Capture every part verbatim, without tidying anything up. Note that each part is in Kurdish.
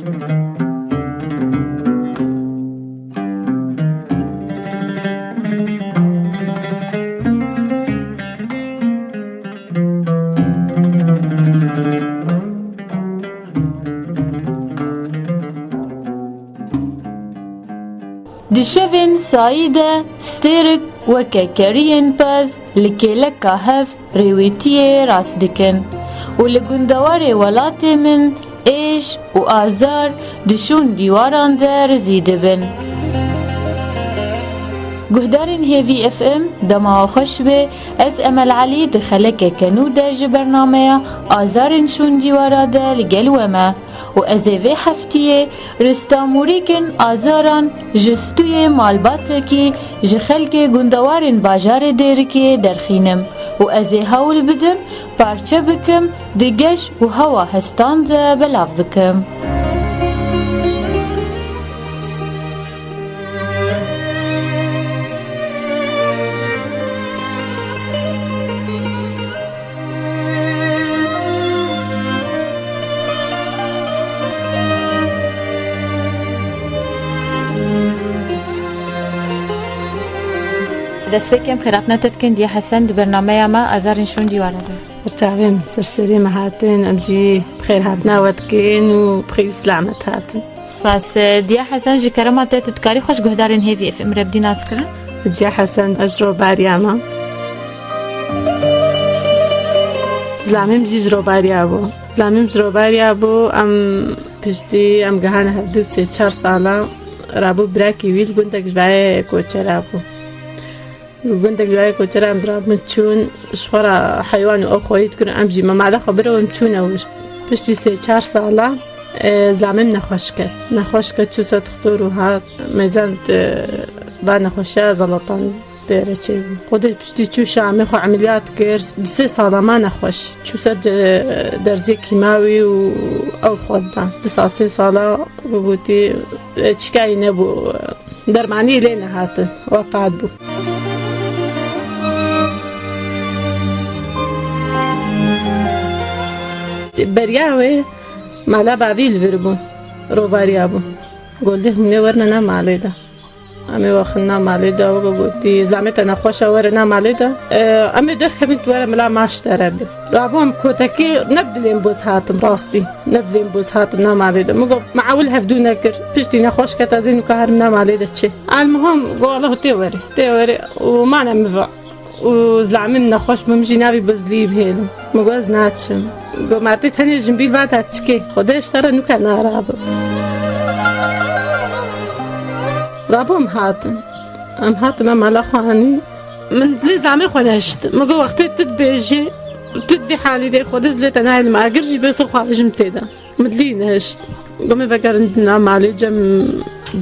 Di şevên sayî de stêrik weke keriyên pez li kêleka hev rêwîtiyê rast dikin û li gundewarê welatê min êş û azar di şûn dîwaran de rizî dibin. Guhdarên Hêvî F M, dema we xweş be, ez Emel Elî di xelekeke nû de ji bernameya Azarên Şûn Dîwara de li gel we me. Û ez ê vê heftiyê ristamûrîkên azaran ji stûyê malbatekî ji xelkê gundewarên bajarê Dêrikê derxînim û ez ê hewl bidim parçe bikim, di geş û hewa hestan de belav bikim. Destpêkê em xêrhatina te dikin, Diya Hesen, di bernameya me Azarên Şûn Dîwara de. Ser çavê min, ser serê me hatin, em jî bi xêrhatina we dikin û bi xêr û selamet hatin. Spas. Diya Hesen, ji kerema te tu dikarî xwe ji guhdarên Hêvî F M re bidî naskirin? Diya Hesen, ez ji Robariya me. Zilamê min jî ji Robariya bû. Zilamê min ji Robariya bû, em piştî em gihane hevdu sê çar sala rabû birakî wî li gundek ji vayê koçera bû. Gundek li wayê koçera em dirabûn çûn, ji xwe re heywan û ew xweyî dikirin, em jî me mala xwe birewin çûne wir. Piştî sê çar sala, e, zilamê min nexweş ket. Nexweş ket, çû ser doktor û hat, mêzan, e, va nexweşiya zelatan pê re çêbû. Xwedê piştî çû Şamê xwe emeliyat kir, di sê sala ma nexweş. Çû ser ce-, derzê kîmawî û ew xwe da. Di sal sê sala gotî, e, çikayî nebû. Dermanî lê nehatin, wefat bû. Beriya wê mala bavî li vir bû, Robariya bû. Goldê hûnê werine na malê de. Em ê waxin na malê de, weke gotî, zilamê te nexweş e, were na malê de. E, em ê derkevin tu were mila maş te re be. Rabûm kotekê ne bi dilên boz hatim rastî. Ne bi dilên boz hatim na malê de. Min got, me ewil hevdû nekir. Piştî nexweş ket ez ê nûka herim na malê de çi. Almuhim, got, Allah tê werê. Tê werê. Û mane min va. Û zilamê min nexweş bû, min jî navî buzlî bihêlim. Min got, ez naçim. Got, ma tê tenê jin bî va da çikê. Xwedê ji te re nûka narabim. Rabûm hatim. Em hatin, em mala xwe anî. Min dilê zilamê xwe nehişt. Min got, wextê tu dibêjî, tu di vî halî de Xwedê zilê te nayê li me. Agir jî bê xwe avêjim tê de. Min dilî nehişt. Got, me vegerin di nav malê cem,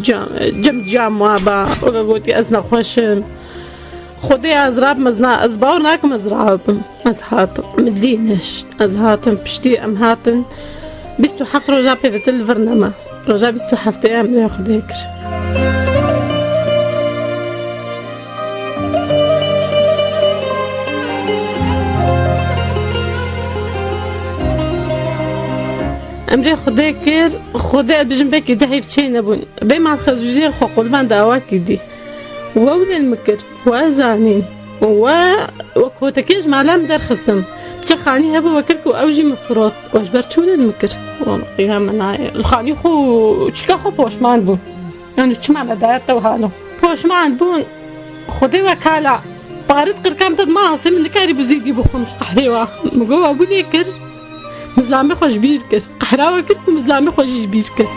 cem, cem cam wa ba. Weke gotî, ez nexweş im. Xwedê ez rabim, ez na, ez bawer nakim ez rabim. Ez hatim. Min dilî nehişt. Ez hatim. Piştî em hatin. Bîst û heft roja pê ve li vir nema. Roja bîst û heftê em rê Xwedê kir. Em rê Xwedê kir, Xwedê ez bijim belkî dehîv çê nebûn. Bê mal xezûriyê xwe qurban dawakî dî. We wile li min kir. We zanîn. We, we kotekê ji mala min derxistim. Piçe xanî hebû we kir ku ew jî min firot. We ji ber çi wile li min kir? We qîna min nayê. Li xanî xwe û çika xwe poşman bûn. Yani çima me dayet te halo? Poşman bûn. Xwedê we kala. Parit qirkam te ma asê min nikarî bi zîdî bixwim ji qehrê we. Min got we wile kir. Min zilamê xwe ji bîr kir. Qehra we kir ku min zilamê xwe jî ji bîr kir.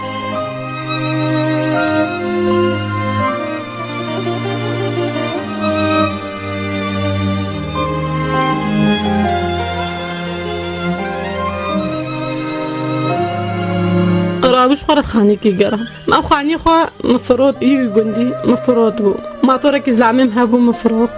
Rabû ji xwe re xanîkî gera. Me xanî xwe min firot, î gundî min firot bû. Matorekî zilamê min hebû min firot.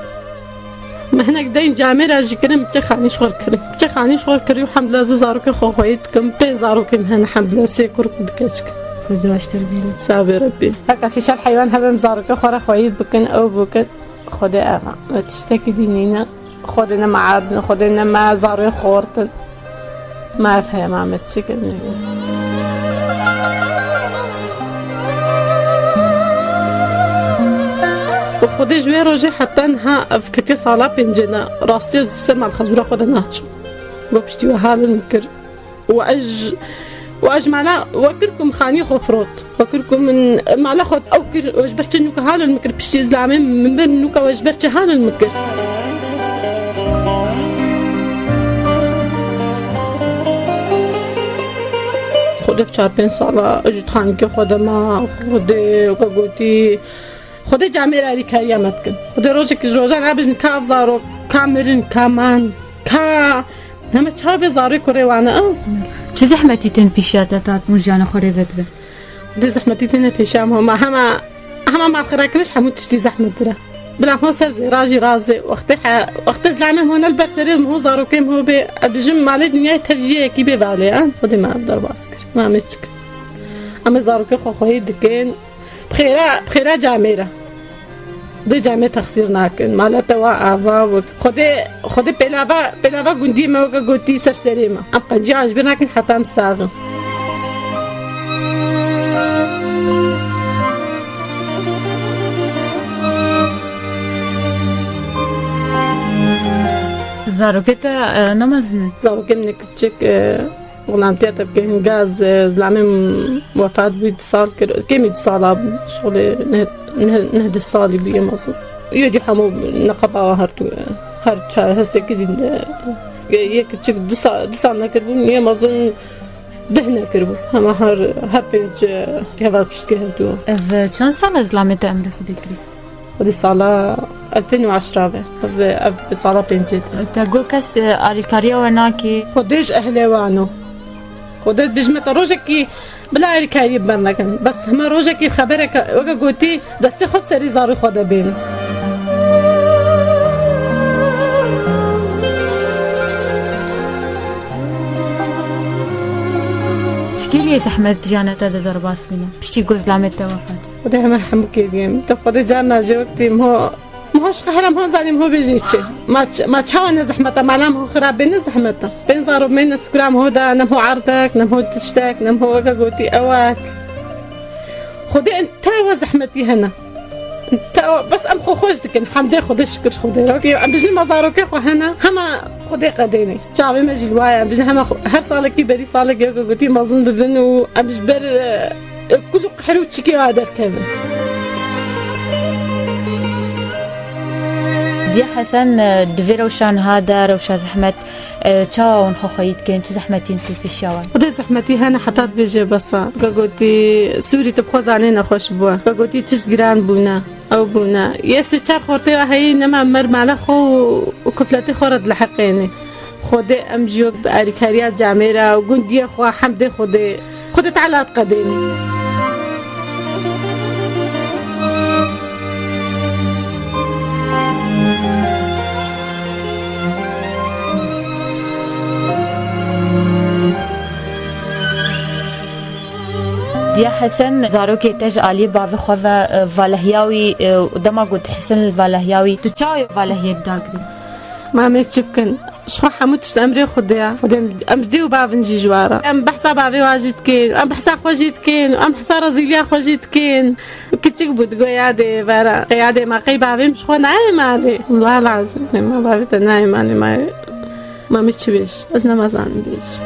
Me hinek deyn camêra jî kirin, piçe xanî ji xwe re kirin. Piçe xanî ji xwe re kirî û hemdulillah ez ê zarokê xwe xweyî dikim. Pê zarokê min hene hemdulillah, sê kur û du keçik. Xwedê baştir bîne. Sabê Rebbî. Heka sî çar heywan hebe em zarokê xwe re xweyî bikin, ew bikin. Xwedê ev e. Ve tiştekî dî nîne. Xwedê ne me erdin, Xwedê ne me zarê xortin. Me ev heye, me, me çi kirin? Û Xwedê ji wê rojê heta niha ev ketiye sala pêncê de, rastî ez ser malxezûra xwe de naçim. Got piştî we halil min kir. Û ez, û ez ji mala we kir ku min xaniyê xwe firot. We kir ku min mala xwe ew kir, we ji ber çi nûka halil min kir, piştî zilamê min bir nûka we ji ber çi halil min kir. Xwedê çar pênc sala ez ji xanîkê xwe de ma, Xwedê weke gotî, Xwedê camêra alîkariya me dikin. Xwedê rojekî ji rojan nabêjin ka ev zarok, ka mirin, ka man, ka heme çawa bê zarê kurê wane, a? Çi zehmetî tên pîşiya te, ta hûn jiyana xwe rê vedibin? Xwedê zehmetî têne pêşiya me, ma hema, hema malxirakiriş hemû tiştî zehmettir e. Bila ho ser zêra jî razê, wextê he, wextê zilamê ho ne li ber serê ho zarokê ho bê, e, bijim malê dinyayê tev jiyê yekî bê valê, a? Xwedê me ev derbas kir. Ma me çi kir? Em ê zarokê xwe xweyî dikin. Bi xêra, bi xêra camêra. Dê camê texsîr nakin. Mala te wa ava wek. Xwedê, Xwedê pêlava, pêlava gundiyê me weke gotî ser serê me. Em qenciya ji bîr nakin heta em sax in. Zarokê te, e, ne mezin in? Zarokê min ê kiçik, e, Xulamtiya te bike hin gaz, e, zilamê min wefat bû, du sal kir, kêmî du sala bû. Şolê neh, neh, neh deh salî bû yê mezin. Yê dî hemû neqeba wa her tu, her ça-, her sekî dîn de. Yê, yê kiçik du sa-, du sal nekiribûn, yê mezin deh nekiribû. Hema her, her pênc, e, heval piştgeh du. Ev, e, çend sal e zilamê te emrê Xwedê kirî? Xwedî sala elfên û eşra ve. Ev, ev bi sala pêncê de. Te got kes, e, alîkariya we nake? Xwedê ji ehlê wan o. Xwedê dibêjime te rojekî bila alîkariyê bi me nekin. Bes hema rojekî xebereke weke gotî destê xwe bi serî zarê xwe de bêne. Çi kêliyê zehmet jiyana te de derbas bîne? Piştî ku zilamê te wefat. Xwedê heme hemû kêliyê min. Te Xwedê carna jî wek tî min ho, min ho ji qehra min ho zanî min ho bêjî çi. Ma ç-, ma çawa ne zehmeta, ma ne min ho xirab bê ne zehmeta. Pênc zarok meyne sikura min ho da, ne min ho erdek, ne min ho tiştek, ne min ho weke gotî ewek. Xwedê en te we zehmetî hene. Te we, bes em xwe xweş dikin. Hemdê Xwedê, şikir Xwedê. Wekî em bijî ma zarokê xwe hene, hema Xwedê qedênê. Çavê me jî li wa ye. Em bijî hema xwe, her salekî berî salekê weke gotî mezin bibin û em ji ber, e, kul û qehr û çikê wa derkevin. Diya Hesen, e, di vê rewşa niha de, rewşa zehmet, e, çawa hûn xwe xweyî dikin, çi zehmetîn tê pêşiya wan? Xwedê zehmetî hene heta dibêje bes e. Weke gotî sûrî tu bi xwe zanê nexweş bûye. Weke gotî tişt giran bûne. Ew bûne. Yê sê çar xortê we heyî nema mer mala xwe û, û kufletê xwe re dileheqênê. Xwedê em jî wek bi alîkariya camêra û gundiyê xwe hemdê Xwedê. Xwedê Teala diqedênê. Diya Hesen, zarokê te ji aliyê bavê xwe ve, e, valehiya wî, e, dema ku dihisin li valehiya wî, tu çawa valehiyê dagirî? Ma em ê çi bikin? Ji xwe hemû tişt emrê Xwedê ye. Xwedê em, em ji dê û bavin jî ji wa re. Em behsa bavê wa jî dikin, em behsa xwe jî dikin, em behsa rezîliya xwe jî dikin. Kiçik bû digo yadê vera. Qey yadê ma qey bavê min ji xwe nayê malê. Wela lazim. Ma bavê te nayê malê ma. Ma min çi bêj? Ez nemazanim bêjim.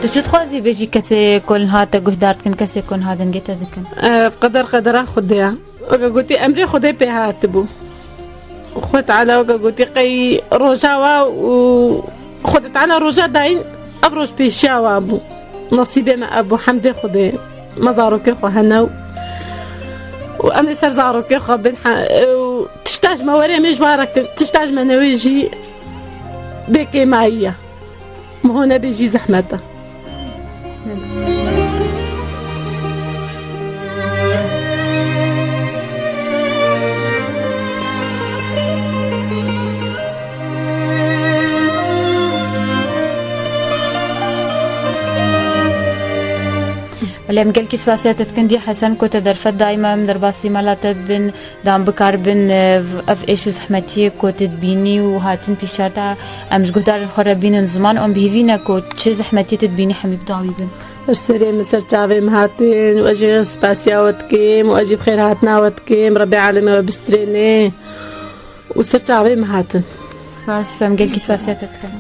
Tu çi dixwazî bêjî kesê ku niha te guhdar dikin, kesê ku niha dengê te dikin? Ev qeder qedera Xwedê ye. Weke gotî emrê Xwedê pê hatibû. Xwe Teala weke gotî qey roja wa û Xwedê Teala roja dayîn ev roj pêşiya wa bû. Nasîbê me ev bû, hemdê Xwedê. Me zarokê xwe hene û, û em ê ser zarokê xwe bin he-, û tişta ji me were em ê ji wa re kin, tişta ji me newê jî bê kêmayî ye. Miho nebêjî zehmet e. Lê em gelkî spasiya te dikin dî Hesen ku te derfet dayî me em derbasî mala te bibin, da em bikaribin, e, ev êş û zehmetiyê ku tu dibînî û hatin pîşa te, em ji guhdarên xwe re bînin ziman, em bi hêvî ne ku çi zehmetiyê tu dibînî hemî bi dawî bin. Ser serê min, ser çavê min hatin û ez jî spasiya we dikim û ez jî bi xêr hatina we dikim. Rebê alemê we bistrêne û ser çavê min hatin. Spas, em gelkî spasiya te dikin.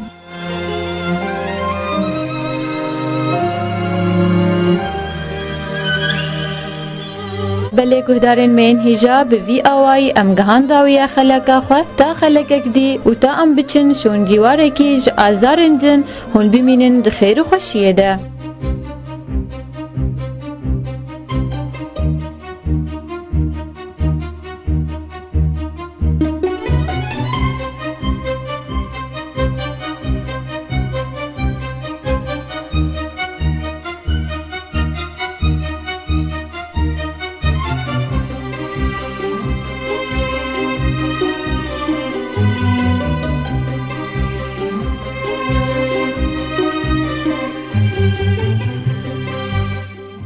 Belê guhdarên me yên hêja, bi vî awayî em gihan dawiya xeleka xwe, ta xelekek dî û ta em biçin şûn dîwarekî ji azarên din hûn bimînin di xêr û xweşiyê de.